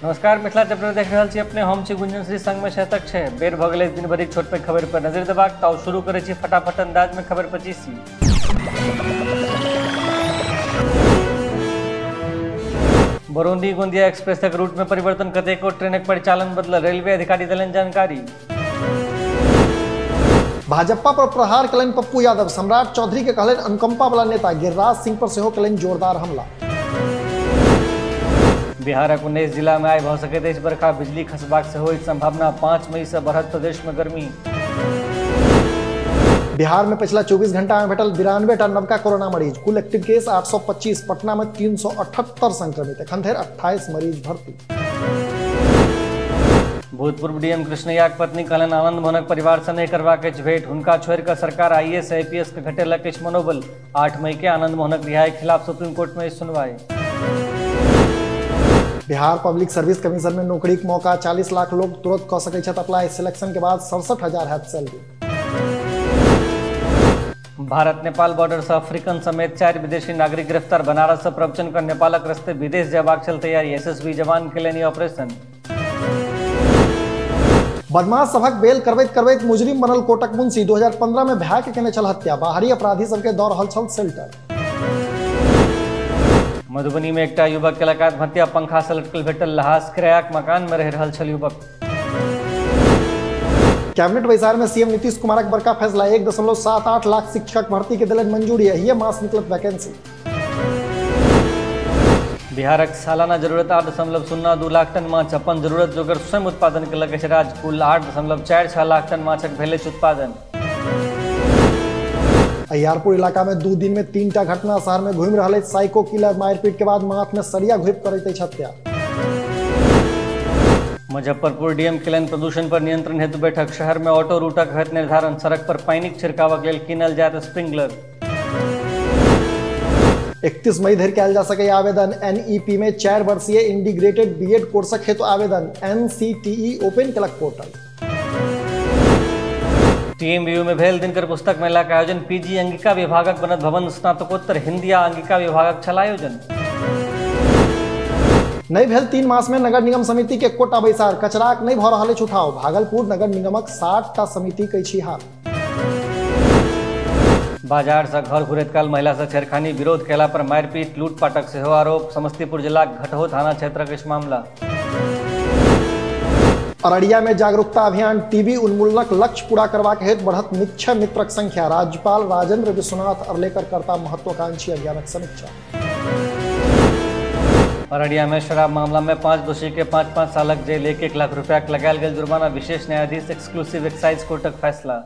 नमस्कार, मिथिला चैप्टर देख रहल छी अपने। हम छी गुंजन श्री, संग में शतक छै। बेर भऽ गेलै दिन भरिक छोट पैघ खबर पर नजर देबाक, तऽ शुरू करै छी फटाफट अंदाज में खबर 25। बरौनी गोंदिया एक्सप्रेसक रूट में परिवर्तन, कतेको ट्रेनक परिचालन बदलल, रेलवे अधिकारी देलनि जानकारी। भाजपा पर प्रहार कलनि पप्पू यादव, सम्राट चौधरी के कहलनि अनुकंपा वाला नेता, गिरिराज सिंह पर सेहो कलनि जोरदार हमला। बिहारक 19 जिला में आइ भऽ सकैत अछि बरखा, बिजली खसबाक सेहो अछि संभावना। 5 मई से बढ़त प्रदेश में गर्मी। बिहार में पिछला 24 घंटा में भेटल 92 टा नवका कोरोना मरीज, कुल एक्टिव केस 825, पटना में 378 संक्रमित, एखन धरि 28 मरीज भर्ती। भूतपूर्व डीएम कृष्णैयाक पत्नी कहलनि आनंद मोहनक परिवार से नहि करबाक अछि भेंट, हुनका छोड़ि कऽ सरकार आईएएस आईपीएस के घटेलक अछि मनोबल। 8 मई के आनंद मोहनक रिहाई के खिलाफ सुप्रीम कोर्ट में सुनवाई। बिहार पब्लिक सर्विस कमीशन में नौकरी के मौका, 40 लाख लोग तुरंत कऽ सकैत छथि अप्लाई, सिलेक्शन के बाद 67,000 हैत सैलरी। भारत नेपाल बॉर्डर से अफ्रीकन समेत 4 विदेशी नागरिक गिरफ्तार, बनारस से प्रवचन कर नेपालक रस्ते विदेश जयबाक छल तैयारी, एसएसबी जवान केलनि ऑपरेशन। बदमाश सभक बेल करबैत करबैत मुजरिम बनल कोटक मुंशी, 2015 में भाय के केने छल हत्या, बाहरी अपराधी सबके दऽ रहल छल शेल्टर। मधुबनी में एकटा युवक केलक आत्महत्या, पंखा से लटकल भेटल लहास, किरायाक मकान में रहि रहल छल युवक। कैबिनेट बैसार में सीएम नीतीश कुमारक बड़का फैसला, 1.78 लाख शिक्षक भर्ती के देलनि मंजूरी, एहिए मास निकलत वैकेंसी। बिहारक सालाना जरूरत 8.02 लाख टन माछ, अपन जरूरत जोगर स्वयं उत्पादन केलक अछि राज्य, कुल 8.46 लाख टन माछक भेल अछि उत्पादन। अहियारपुर इलाका में 2 दिन में 3 टा घटना, शहर में घूमि रहल अछि साइको किलर, मारपीट के बाद माथ में सरिया घुपि करैत अछि हत्या। मुजफ्फरपुर डीएम केलनि प्रदूषण पर नियंत्रण हेतु बैठक, शहर में ऑटो रूटक होयत निर्धारण, सड़क पर पानिक छिड़कावक लेल कीनल जायत स्प्रिंकलर। 31 मई धरि कयल जा सकैए आवेदन, एनईपी में 4 वर्षीय इंटीग्रेटेड बीएड कोर्सक हेतु आवेदन, एनसीटीई ओपन केलक पोर्टल। टीएमबीयू में भेल दिनकर पुस्तक मेला के आयोजन, पीजी अंगिका विभागक बनत भवन, स्नातकोत्तर हिंदी आ अंगिका विभागक छल आयोजन। नहीं भेल 3 मास में नगर निगम समिति के कोटा बैसार, कचराक नहीं भऽ रहल अछि उठाव, भागलपुर नगर निगमक 60 टा समिति के छी हाल। बाजार से घर घुरैत काल महिला से छेड़खानी, विरोध केला पर मारपीट, लूटपाटक सेहो आरोप, समस्तीपुर जिलाक घटहो थाना क्षेत्रक अछि मामला। अररिया में जागरूकता अभियान, टीबी उन्मूलनक लक्ष्य पूरा करबाक हेतु बढ़त निक्षय मित्रक संख्या, राज्यपाल राजेंद्र विश्वनाथ अरलेकर करता महत्वाकांक्षी अभियानक समीक्षा। अररिया में शराब मामला में 5 दोषी के 5-5 सालक जेल, 1-1 लाख रुपया लगायल गेल जुर्माना, विशेष न्यायाधीश एक्सक्लूसिव एक्साइज कोर्टक फैसला।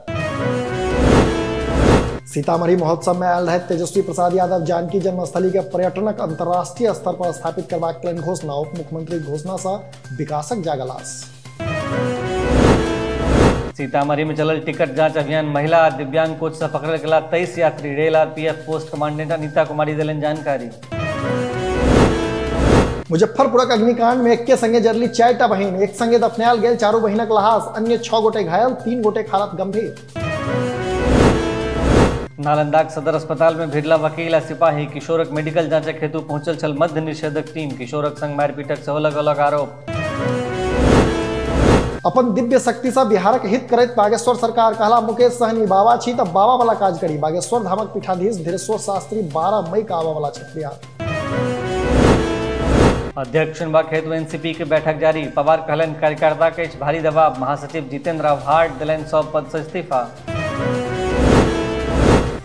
सीतामढ़ी महोत्सव में आयल रहे तेजस्वी प्रसाद यादव, जानकी जन्मस्थली के पर्यटनक अंतर्राष्ट्रीय स्तर पर स्थापित करबाक केलनि घोषणा, उप मुख्यमंत्री घोषणा से विकासक जागल आस। सीतामढ़ी में चलल टिकट जांच अभियान, महिला आ दिव्यांग कोच से पकड़ल गेला 23 यात्री, rail RPF post commandant Anita Kumari देलनि जानकारी। मुजफ्फरपुरक अग्निकांड में एके संगे जरली 4 टा बहिन, एक संगे दफनायल गेल 4 बहिनक लहास, अन्य 6 गोटे घायल, 3 गोटे हालत गंभीर। नालंदाक सदर अस्पताल में भिड़ला वकील आ सिपाही, किशोरक मेडिकल जांचक हेतु पहुंचल छल मद्य निषेधक टीम, किशोरक संग मारपीटक सेहो लगौलक आरोप। अपन दिव्य शक्ति से बिहारक हित करैत बागेश्वर सरकार, कहला मुकेश सहनी, बाबा छी तऽ बाबा वाला काज करी, बागेश्वर धामक पीठाधीश धीरेश्वर शास्त्री 12 मई के आबऽ वाला छथि बिहार। अध्यक्ष चुनबाक हेतु एनसीपी के बैठक जारी, पवार कहलनि कार्यकर्ता के अछि भारी दबाव, महासचिव जितेंद्र आव्हाड देलनि सब पद से इस्तीफा।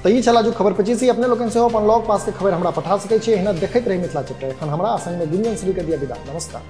तऽ ई छल जो खबर 25। अपने लोकनि सेहो अपन लग पास के खबर हमरा पठा सकै छी, एहिना देखैत रही मिथिला चैप्टर। एखन हमरा संग में गुंजन श्री के दिया विदा, नमस्कार।